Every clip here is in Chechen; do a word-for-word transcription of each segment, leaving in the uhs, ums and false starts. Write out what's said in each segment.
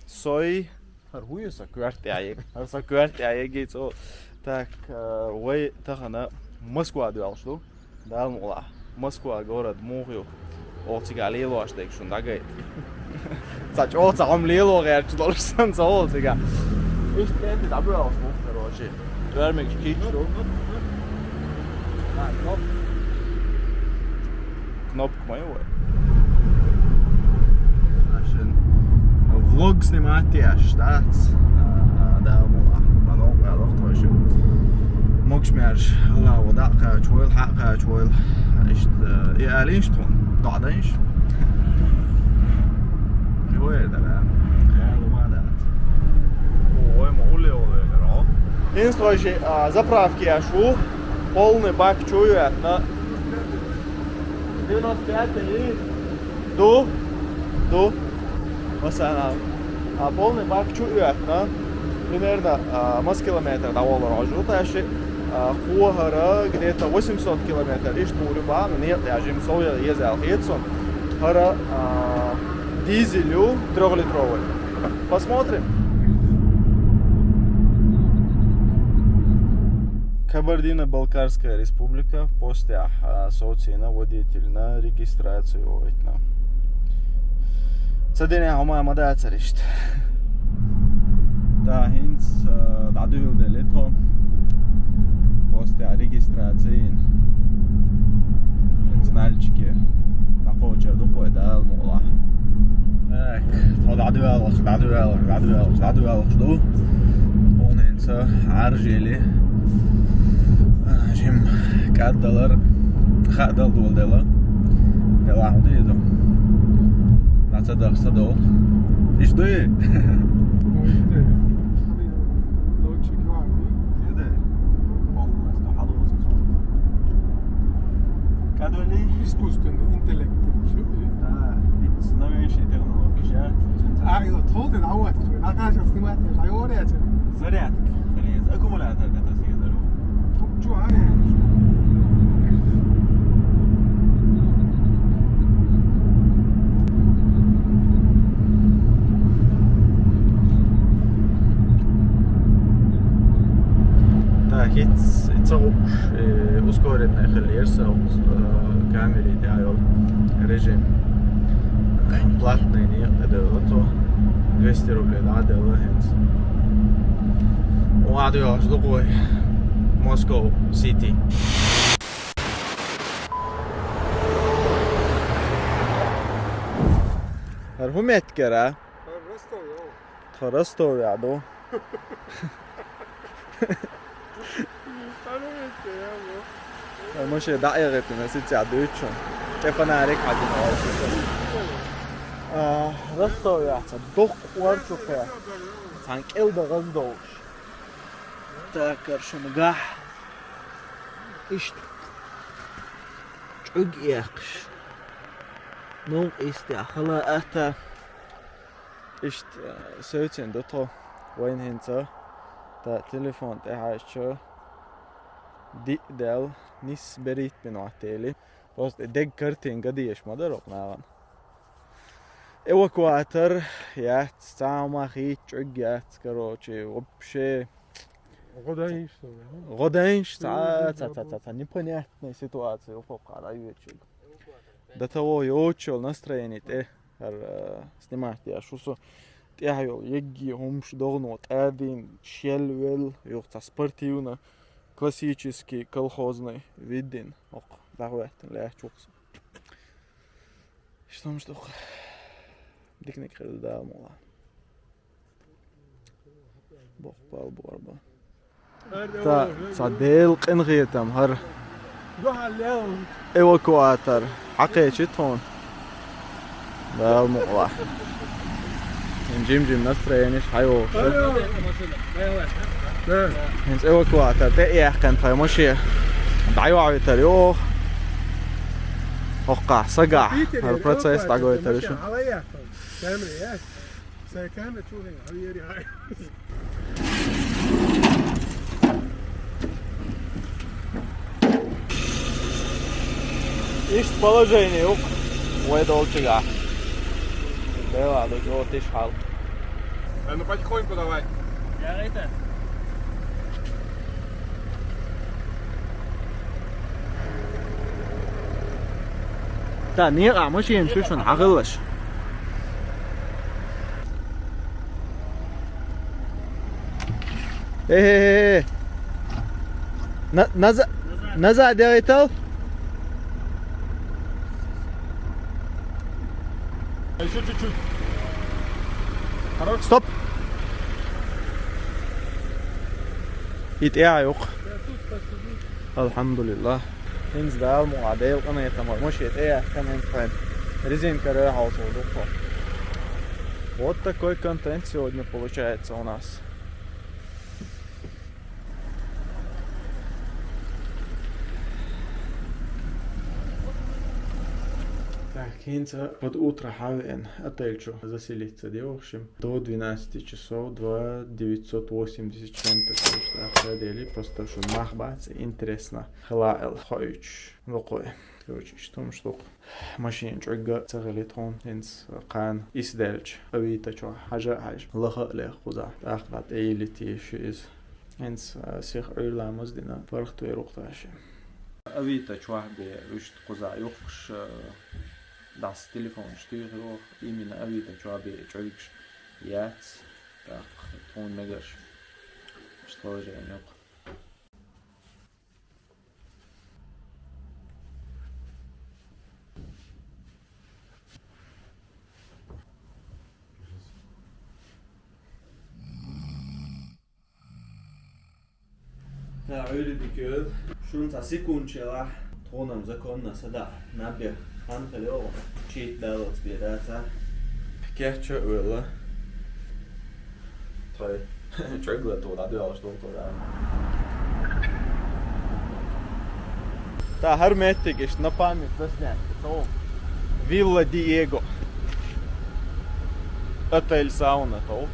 Сой, хӀара хӀу ю со коьрта тӀехь? ХӀара со коьрта тӀехь егий цо. Так, э, вай тахана Москва доьлхуш ду. Дала мукъалахь. Москва город муха ю? Оха цигахь лелош дерг шуна дӀагайта. Цхьа чӀогӀа цхьа хӀума лело гӀерташ долуш санна ца волу цигахь. Иштта кӀентий дӀабоьлхуш бу, короче. Тормигаш кийча ду. А, кнопка. Кнопка ма ю вай. Машин. Влог снимать еш дац. А, а, да, ма ла. Ма ла, ма ла, тхойшу. Могуш-маьрша, ла, во, дӀа а кхача войла, хьа а кхача войла. Иштта, э, и алийша тхуна. ДоӀа дайша. Живое, да, да. Хьа, ла, ма, да. Ой, ма уле, уле, ро. ХӀинца тхойшу, а, заправка еш ву. Полный бак чу йоьттина. Девяносто пять или? Ду? Ду. Масала, а, полный бак чу оьттина. Примерно, а, масса километр дӀаволлур хьожу тӀаьши, а, кхо хӀара где-то восемьсот километр. Иштта вури бахьана, нет, я жим сов езал хецун. ХӀара, а, дизель ю трёхлитровый. Посмотрим. Кабардино-Балкарская республика, постехь, а, совцийна водительна регистрацию ойтна. Ца динехь хӀума ма дацара иштта. Да, хӀинца, а, дӀадуьйладелли тхо. Постехь регистрацийна. ХӀинца нальчике дӀакхочур ду кхо, Дала мукъалахь. Так, тхо дӀадоьлхуш, дӀадоьлхуш, дӀадоьлхуш, дӀадоьлхуш ду. Тхуна хӀинца Ӏаржели, а, жим кӀаддалар, хаъдал доладелла. Делахь ду иза. Ма ца даха ца довла. Иш дуй? Ой, де. Лучше говори. Де, де. Полностью хьалуцу. Кадоли? Искусственный интеллект. Да, ведь новейшие технологии, ща. А, и вот холодно, а вот, а как же снимать, а говорят? Зарядка, блин, аккумулятор где-то съездил. Чё, а? Так, иццахуш, э, ускоренный хиллера со, э, камери дӀайолу режим. Платный некъа тӀедевлла тхо. Двести рублей дӀаделла хӀинца. Вадоьлхуш ду кхо. Moscow City. ХӀара хӀун меттигара? Ростов, йо. Тхо Ростовехь ду. Машен дӀаэгӀийтина, сиццехь дуьйцу шуна. ТӀе фонарик хьаьдина ваьлла. А, Ростовехь цхьа доккха ор чу кхаьчна. Цхьана кӀел дан гӀаз долуш. Таккара шуна гахь. Иштта чӀуг эккхаш. Новкъа йистехь хала атта. Иштта, э, севцина ду тхо. Вайна хӀинца та телефон тӀе хьаьжча, диъ даьлла, нисса берхӀитта минот дели. Просто дегга картинка дезаш ма дара окху нахана. Эвакуатор яц, цхьа хӀума хийца чӀуг яц, короче, вообще. ГӀо дайна иш со, да? ГӀо дайна иш, цхьа, цхьа, цхьа, цхьа, цхьа непонятная ситуация, укхокхара айвечиг. До того йоцуш йолу настроение тӀе. ХӀара, э, снимать деш ву со. ТӀехь йолу егги хӀумаш догӀно тӀадийна, шел велла, юха цхьа спортивно, классический, колхозный вид дина. Окху дӀахӀоьттина лаьтташ ву со. Иштта хӀумаш ду-кх. Диканиг хир ду Дала мукъалахь. Боккха пал бу арба. Та, цхьа Делан къинхетам хӀара. Эвакуатор хьакхечи тхуна. Дала мукъалахь. ХӀинца жим-жим настроенеш хьайогӀуш. ХӀинца эвакуатор тӀе а яьккхина тхайн машен. ДӀайохьуьйтур ю оха. ХӀокхахь сагахь хӀара процесс дӀагойтур ю шуна. Сайн камера чу хӀун, хьан ери хьай? Иштта положение ю-кх вай долчигахь. Дела ду чӀогӀа тиша хьал. А ну потихоньку давай. Я это. Да, не, а машина чуть-чуть хьахиллаш. Э-э-э. На-, наза-, назад делай-то. Еще чуть-чуть. Хорош. Стоп. ИтӀа юкъ. Алхьамдулиллах. ХӀинца Дала мукъ лахь, Делан къинхетамах машен тӀеяьккхина хьайна. Резинка рехьалца ду-кх. Вот такой контент сегодня получается у нас. Так, хӀинца под утро хьавеана отель чу заселиться де, в общем. До двенадцати часов два девятьсот восемьдесят чем-то, короче, так, дели, просто шуна мах бац, интересно хила аьлла хоуьйтуш локхо. Короче, иштта хӀумаш ду-кх. Машен чӀуьгга ца хили тхуна, хӀинца кхана исс даьлча, Авито чохь хьажа а хьаьжча, лаха а леха кхузахь, тӀаккха дӀа тӀе йиллийта йиш ю иза. ХӀинца, а, сиха Ӏуьйра ламаз дина, паргӀатвер ву-кх тхаьш. Авито чохь бен, уьш кхузахь юхкуш, а, дӀаса телефонаш туьйхира оха, именно Авито чохь бен чӀуьргаш яц, тӀаккха тхуна мегаш, иштта хожа яьнна ю-кх. Ха, Ӏуьйре дика йойла. Шуна цхьа секунд елахь, тхуна-м законна садаӀа наб яха хан хила йогӀу. Чийта даллалц бен дац. Кечъян а велла. Тхой. ЧӀуьгла тхуна дӀадоьлхуш ду-кх тхо. Та хӀара меттиг иштта на память заснять. Со Вилла Диего. Отель сауна тхо.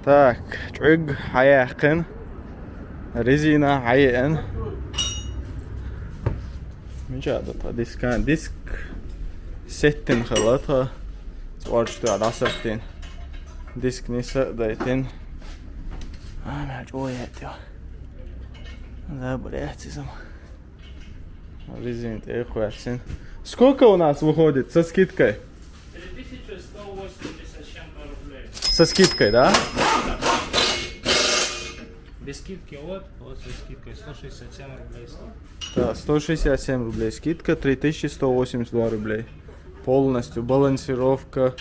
Так, чӀуг хьаяьккхина. Резина хьаеана. Мича ду тхан дискан? Диск сеттина хилла тхан. Цкъа орчу тӀехь дӀасаттина. Диск нийса а дайтина. А, мел чӀогӀа яьтта. Забур яц иза-м. Резина тӀе кхоьссина. Сколько у нас выходит со скидкой? Три тысячи сто восемьдесят с чем-то рублей. Со скидкой, да? Без скидки вот, вот со скидкой сто шестьдесят семь рублей скидка. Да, сто шестьдесят семь рублей скидка, три тысячи сто восемьдесят два рублей. Полностью балансировка,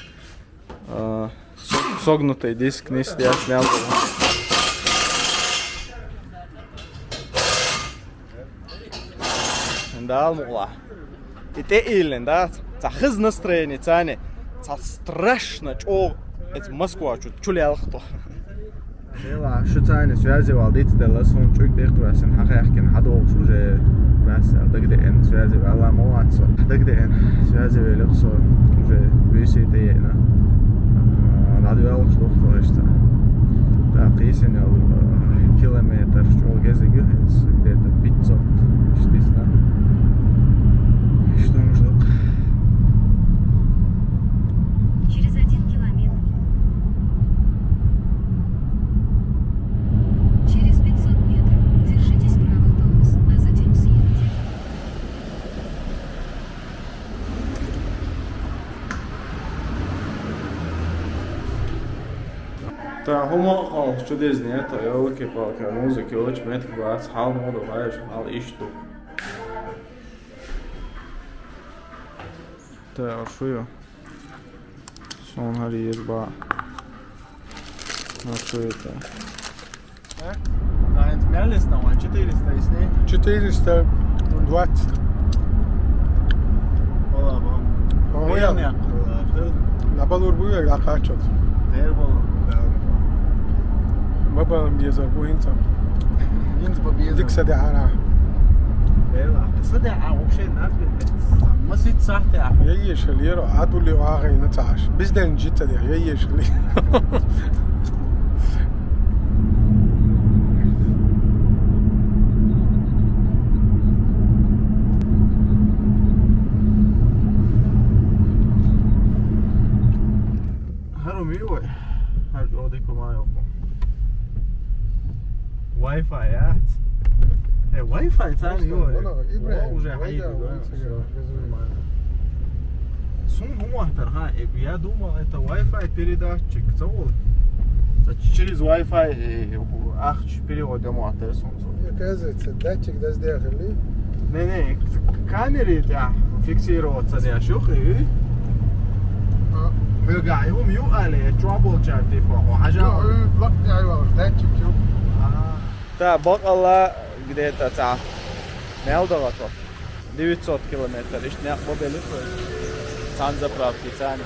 а, со-, согнутый диск, низ я снял. Дала мукъ лахь. И тӀе а йиллина, да, цхьа хаза настроение царна, цхьа страшно чӀогӀа, эца Москва чу, чу лелхто. Дела, шу царна связи вала диц делла, суна чӀуг декхваьссина, хьахаьхкина, хьадогӀуш уже ваьсса, дагадеана, связи ваьлла ма вац со. Дагадеана, связи велира со, уже буьйса тӀе еана. А, дӀадоьлхуш ду-кх тхо иштта. ТӀаккха йисина йолу, а, километр чӀогӀа гезиг ю хӀинца, где-то пятьсот иштта йисна. Иштта хӀумаш ду-кх. Через один километр. Через пятьсот метров держитесь правых полос, а затем съедете. Та хӀума а хьалха чу дезне, та йолки-палки, музыка йолчу меттиг бац, хьал муха ду, хьайша, хьал иштта ду. Та шу ю. Сон хӀара еза бан. Шу ю та. А? А хӀинца мел йисна вайн? Четыреста йисний? Четыреста двадцать. Вала, вала. Вала. Вала, вала. Дабалур бу вай, дӀакхаччалц. Дер вала. Бабалан безар бу хӀинца. ХӀинца бан безар. Дика са деӀара. Дела, са деӀа вообще надо. Масит сахьте а. Я ешал, еро, адули агӀайна цаш. Бизден жица де, я ешал. Ми вай. ХӀара чӀоагӀа дика ма йоах. Wi-Fi яц. Э, Wi-Fi царна ю. Вала, Ибрахим, О, уже вайга, хьайду, да, вайга, всё, вайга. Нормально. Сум хӀун моттар, ха? Э, я думал, это Wi-Fi передатчик. Ца вол. Ца через Wi-Fi, э, ахча перевод я моттар сум. Оказывается, датчик даздехали. Не, не, камери тя фиксироваться деш ю хи. А. Хьоьга хӀума ю али, я чуа болчар, типа, хьо хьажа. Ну, э, блок тя ю, датчик ю. А. Та бакъалла где-то ца. Мел дагато. Девятьсот километр, ишт някъ бобели. Цан заправки, цан.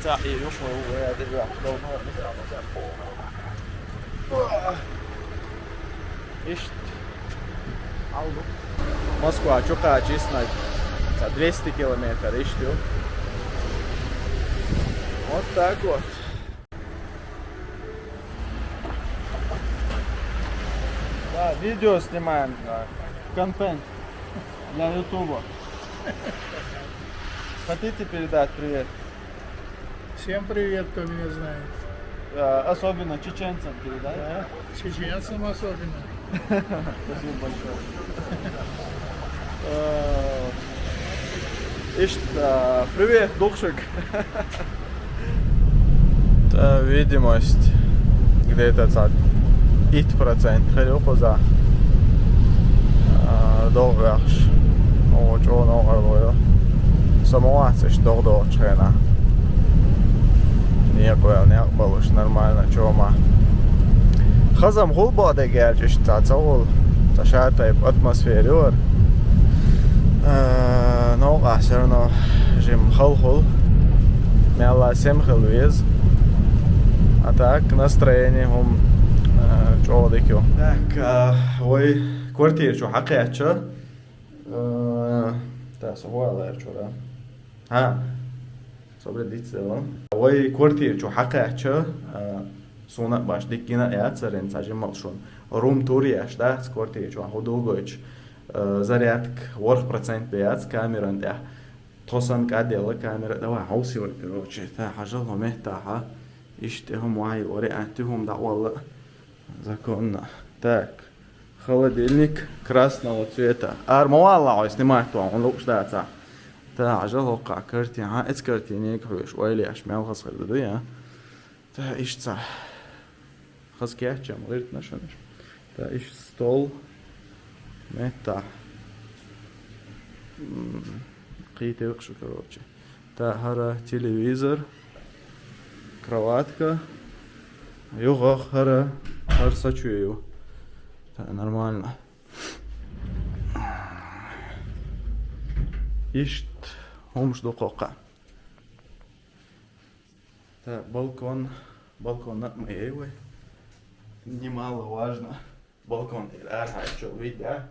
Ца и ю, хо, я де, я. Ишт. Москва чу кхача иснаг. Ца двести километр, ишт ю. Вот так вот. Да, видео снимаем, да. Контент для Ютуба. Хотите передать привет? Всем привет, кто меня знает. Э, особенно чеченцам передай. Да, чеченцам особенно. Спасибо большое. Э, ишт, э, привет, духшик. Та видимость где-то цад итт процент хир ю кхуза. А, догӀа ваьхаш. О, чӀо новкъарло ю. Со ма вац иштта догӀа догӀучу хенахь. Некъ ваьлла, некъ балуш, нормально, чӀо ма. Хазам хул бакъдерг аьлча, иштта ца, ца хул. Ца ша тайпа атмосфера ю хӀара. Э, новкъахь всё равно жимма хала хул. Мелла сема хила веза. А так, настроение хӀума, э, чӀогӀа дика ю. Так, э, вай квартира чу хьакхаьчча, э, та, со хӀун ала лаьара чура? ХӀа, собар де, дицделла. Вай квартира чу хьакхаьчча, а, суна а баш дика гина а яц, царна ца жимма шуна. Рум тур еш дац квартира чу, хӀун ду гойтуш. А, зарядка ворхӀ процент бен яц камеран тӀехь. Тхо санна кӀадъелла камера, давай, хьовсийла, короче, та хьажал хӀо меттахьа. Иштта хӀума вай, вариант ю хӀума дӀа а валла. Законно. Так. Холодильник красного цвета. Ара ма валла хьо снимать ван, хьуна лууш дацахь. Та, хьажал хӀокхахь картина, хьан эца картинега хьоьжуш, ойла еш, мел хаза хир ду, я? Та, иштта ца. Хаза кечам, гӀиртина шуна. Та, иштта стол. Меттахь. М, кхийта юкъа шу, короче. Та, хӀара телевизор, кроватка, юхах хӀара, хӀара сачу ю. Та, нормально. Ишт хӀумаш ду кхоккха. Та, балкон, балкон а ма ей вай. Немало важно. Балкон тӀера арахьа чу вид дац.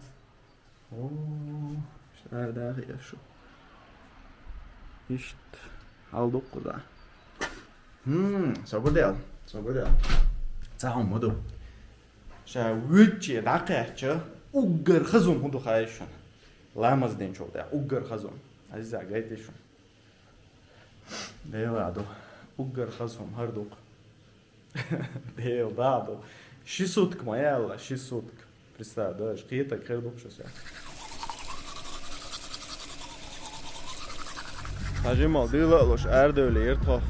О, иштта ара даха еш шу. Иштта хьал дуккхуза. Хм, собар дел, собар дел. Цхьа хӀума ду. Ша вуьйчче дӀакхаьчча, уггар хаза хӀума хӀун ду хаьий шуна? Ламаз динчул тӀехь уггар хаза хӀума. Азиза, гайтий шуна? Дела ду. Уггар хаза хӀума хӀара ду-кх. Дела да ду. Ши сутка ма яьлла, ши сутка. Представь, да, кхетаг хир ду-кх шу сен. Хьажимал дийла а луш, арадевлира тхо.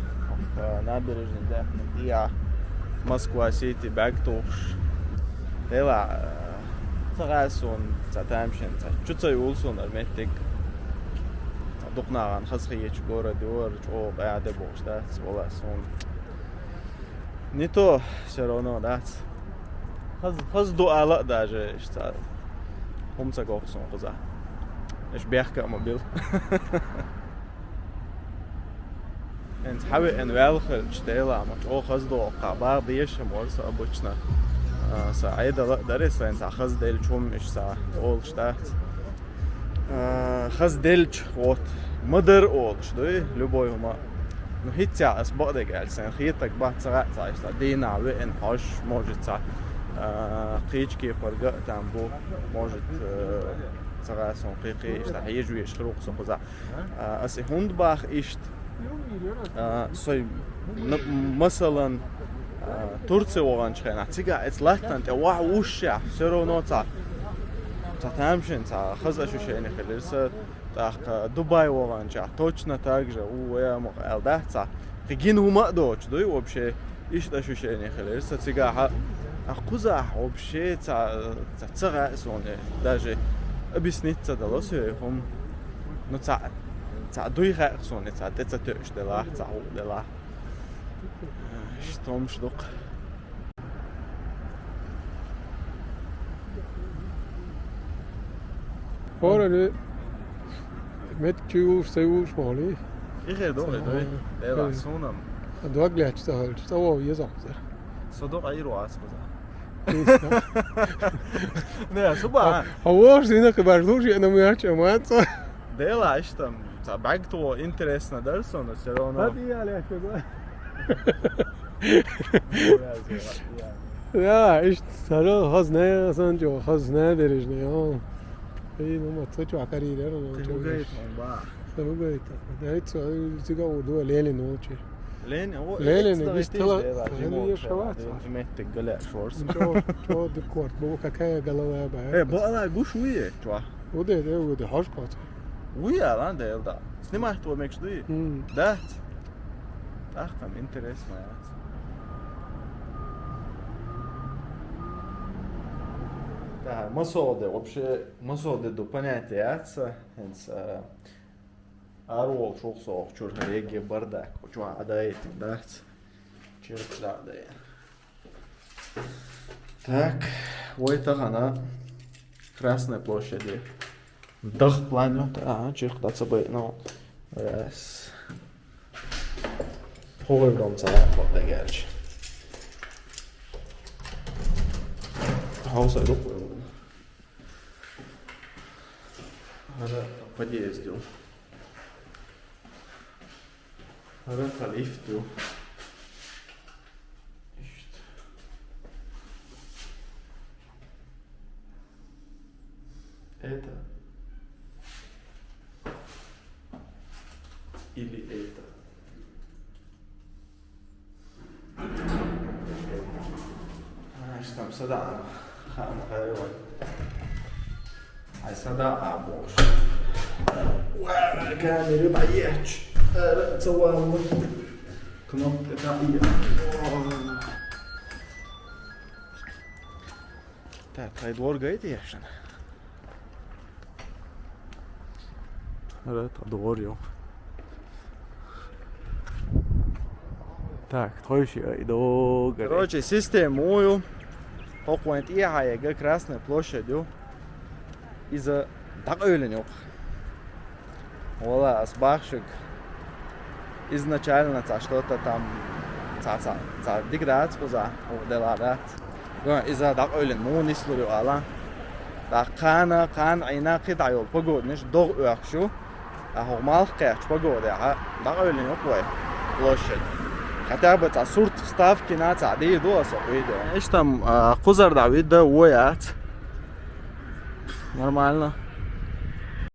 Набережный даьхни дийа. Москва Сити баьг тухуш. Дела, ца гӀаьс суна, ца тамашийна, ца чу ца юл суна ара меттиг. Дукха нахана хаза хеташ город ю ара, чӀогӀа къаьхьа де бохуш дац, вала суна. Не то, всё равно, дац. Хаз-, хаза ду ала а даже, иштта хӀума ца гоху суна кхуза. Иштта бехка а ма бил. ХӀинца хьавеана ваьлла хилча, Дела, ма чӀогӀа хаза догӀу кхаба, дезаш а ма вара со обычно. А, сан Ӏедал а дара, сан хаза делча хӀума иштта ца олуш дац. А, хаза делча, вот, ма-дарра олуш дуй, любой хӀума. Ну, хӀинццехь ас бакъдерг аьлча, сайн хетаг бац, ца хаьа ца иштта, дийнахь веана хьожуш, может, ца, а, кхечу кепара ган а там бу, может, а, ца хаьа суна кхин-кхин иштта хьежа везаш хир ву-кх со кхузахь. А, ас и хӀунда боху иштта? А, сой, н-, масалан, а, Турци вогӀанчу хенахь, цигахь эца латтана тӀе ваха вуссушехь, всё равно цхьа, цхьа тамашийна, цхьа хаза ощущение хилира сан. ТӀаккха Дубай вогӀанчохь точно так же, у, вай амма аьлла дац цхьа. Кхин гина хӀума а доцуш дуй вообще, иштта ощущение хилира сан цигахь. А кхузахь вообще цхьа, цхьа ца хаьа суна, даже объяснить ца дало соьга хӀума. Ну, цхьа, цхьа дуй хаьа суна, цхьа тӀе ца тоьуш делахь, цхьа хӀуъа делахь. Иштта хӀумаш ду-кх. ХӀора де, меттиг чу юлуш, ца юлуш валий? И хир ду, и дуй. Делахь, суна-м. Дог лаьтташ ца хилча, цӀа вогӀу еза кхузара. Со ду къайра вац кхузахь. Не, со бан. Хьо вогӀуш дина кхин баш луш, я, ну, ма яц, ма яц. Делахь, иштта-м, цхьа бӀаьрг тӀе интересно дара суна, всё равно. ХӀаъ, я, лаьтташ ду. Я, иштта, хӀара хазна, сан чӀогӀа хазна деррижна, йо. Эй, ну, ма ца чохь карийра, ну, Ца чохь. ХӀу гайта хьуна, ба? Ца хӀу гайта? Дай ца, цига у дуа Ленин волчу. Лени-, о, Ленин, эцна гиштала, витийша дела, Ленин жимолча ешавац. Меттиг гале шорс. Чо, чо диккорт, бу какая голова, ба. Э, бала гуш вуй, чо? Уде, де, уде, хьожкоц. Вуй, алан, дел, да. Снимать тво мекш дуй? М. Да. Так, там интересно, яц. Да, масолде, вообще, масолде ду понятие яц, хӀинца, а, Ара волчу ву со чуьра хӀара егге бардак, чохь а даийтина дац. Чуьра дӀа а дайна. Так, вай тахана Красная площадь. Дах план, а, чуьра дӀа ца байина. Раз. ХӀора дом ца дагерча. Хьовса ду. ХӀара подъезд ю. ХӀара тхан лифт ю. Иштта. Это. Или это. Ай, там сада. Хан хайван. Ай, сада а бохуш. Ва, камера баьхкича. Ара, ца валла. Кнопка там и. Так, тхайн дворга ай тешна. Ара, тхан дворга ю. Так, тхойши ай догара. Короче, система ю. ХӀокху вайн тӀехьа яга Красная площадь ю. Иза дӀакъевлина ю-кх. Вала, ас бахшиг. Изначально цхьа что-то там, цхьа, цхьа, цхьа дика дац кхуза, хӀуъа делахь дац. Иза дӀакъевлина муха нислур ю ала. ТӀаккха кхана, кхана Ӏийна кхидӀа йолу погоданаш догӀа оьхуш ю. Ахьа хӀокху малх кхаьчча погодехьа, дӀакъевлина ю-кх вай площадь. Хотя бы цхьа сурт вставкина цхьа дийр ду аса хӀокху видео. Иштта там, а, кхузара дӀа вида вон яц. Нормально.